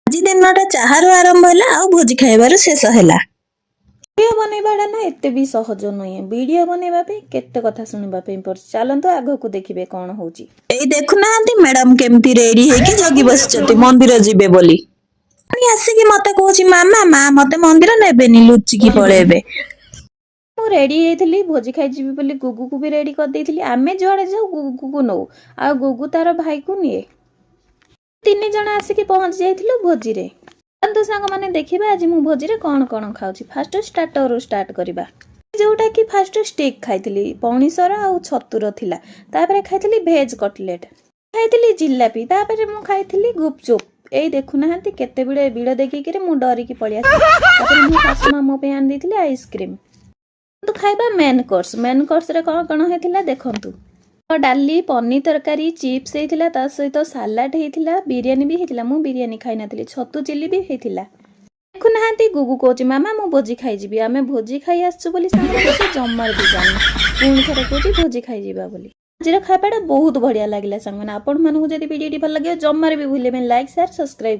ଆଜି ଦିନଟା ଚାହାରୁ ଆରମ୍ଭ ହେଲା ଆଉ ଭୋଜି ଖାଇବାରୁ ଶେଷ ହେଲା। ଭିଡ଼ିଓ ବନେଇବାଟା ନା ଏତେ ବି ସହଜ ନୁହେଁ। ଭିଡ଼ିଓ ବନେଇବା ପାଇଁ କେତେ କଥା ଶୁଣିବା ପାଇଁ ପଡୁଛି। ଚାଲନ୍ତୁ, ଆଗକୁ ଦେଖିବେ କଣ ହଉଛି। ଏଇ ଦେଖୁନାହାନ୍ତି, ମ୍ୟାଡାମ କେମିତି ରେଡି ହେଇକି ଜଗି ବସିଛନ୍ତି ମନ୍ଦିର ଯିବେ ବୋଲି। ପୁଣି ଆସିକି ମତେ କହୁଛି, "ମାମା, ମା ମତେ ମନ୍ଦିର ନେବେନି, ଲୁଚିକି ପଳେଇବେ।" ମୁଁ ରେଡି ହେଇଥିଲି ଭୋଜି ଖାଇଯିବି ବୋଲି। ଗୁଗୁକୁ ବି ରେଡି କରିଦେଇଥିଲି। ଆମେ ଯୁଆଡେ ଯାଉ, ଗୁଗୁକୁ ନଉ ଆଉ ଗୁଗୁ ତାର ଭାଇକୁ ନିଏ। 3 ଜଣ ଆସିକି ପହଞ୍ଚି ଯାଇଥିଲୁ ଭୋଜିରେ। ଚାଲନ୍ତୁ ସାଙ୍ଗମାନେ, ଦେଖିବା ଆଜି ମୁଁ ଭୋଜିରେ କଣ କଣ ଖାଉଛି। ଫାଷ୍ଟ ଷ୍ଟାର୍ଟରରୁ ଷ୍ଟାର୍ଟ କରିବା, ଯୋଉଟା କି ଫାଷ୍ଟ ଷ୍ଟିକ୍ ଖାଇଥିଲି, ପଣସର ଆଉ ଛତୁର ଥିଲା। ତାପରେ ଖାଇଥିଲି ଭେଜ୍ କଟଲେଟ୍, ଖାଇଥିଲି ଜିଲାପି, ତାପରେ ମୁଁ ଖାଇଥିଲି ଗୁପଚୁପ୍। ଏଇ ଦେଖୁନାହାନ୍ତି, କେତେ ଭିଡ଼। ଭିଡ଼ ଦେଖିକିରି ମୁଁ ଡରିକି ପଳେଇ ଆସିଲି। ତାପରେ ମୋ ଶାଶୁ ମା ମୋ ପାଇଁ ଆଣିଦେଇଥିଲେ ଆଇସ୍କ୍ରିମ୍। କିନ୍ତୁ ଖାଇବା ମେନ୍ କୋର୍ସ। ମେନ୍ କୋର୍ସରେ କ'ଣ କ'ଣ ହେଇଥିଲା ଦେଖନ୍ତୁ। ଡାଲି, ପନିର ତରକାରୀ, ଚିପ୍ସ ହେଇଥିଲା, ତା ସହିତ ସାଲାଡ ହେଇଥିଲା, ବିରିୟାନୀ ବି ହେଇଥିଲା। ମୁଁ ବିରିୟାନୀ ଖାଇନଥିଲି। ଛତୁ ଚିଲି ବି ହେଇଥିଲା। ଦେଖୁନାହାନ୍ତି, ଗୁଗୁ କହୁଛି, "ମାମା, ମୁଁ ଭୋଜି ଖାଇଯିବି।" ଆମେ ଭୋଜି ଖାଇ ଆସିଛୁ ବୋଲି ସାଙ୍ଗମାନେ ସେ ଜମାରୁ ବି ଜାଣିନି। ପୁଣି ଥରେ କହୁଛି ଭୋଜି ଖାଇଯିବା ବୋଲି। ଆଜିର ଖାଇବାଟା ବହୁତ ବଢ଼ିଆ ଲାଗିଲା ସାଙ୍ଗମାନେ। ଆପଣମାନଙ୍କୁ ଯଦି ଭିଡ଼ିଓଟି ଭଲ ଲାଗିବ, ଜମାରେ ବି ଭୁଲିବେନି ଲାଇକ୍, ସେୟାର, ସବସ୍କ୍ରାଇବ।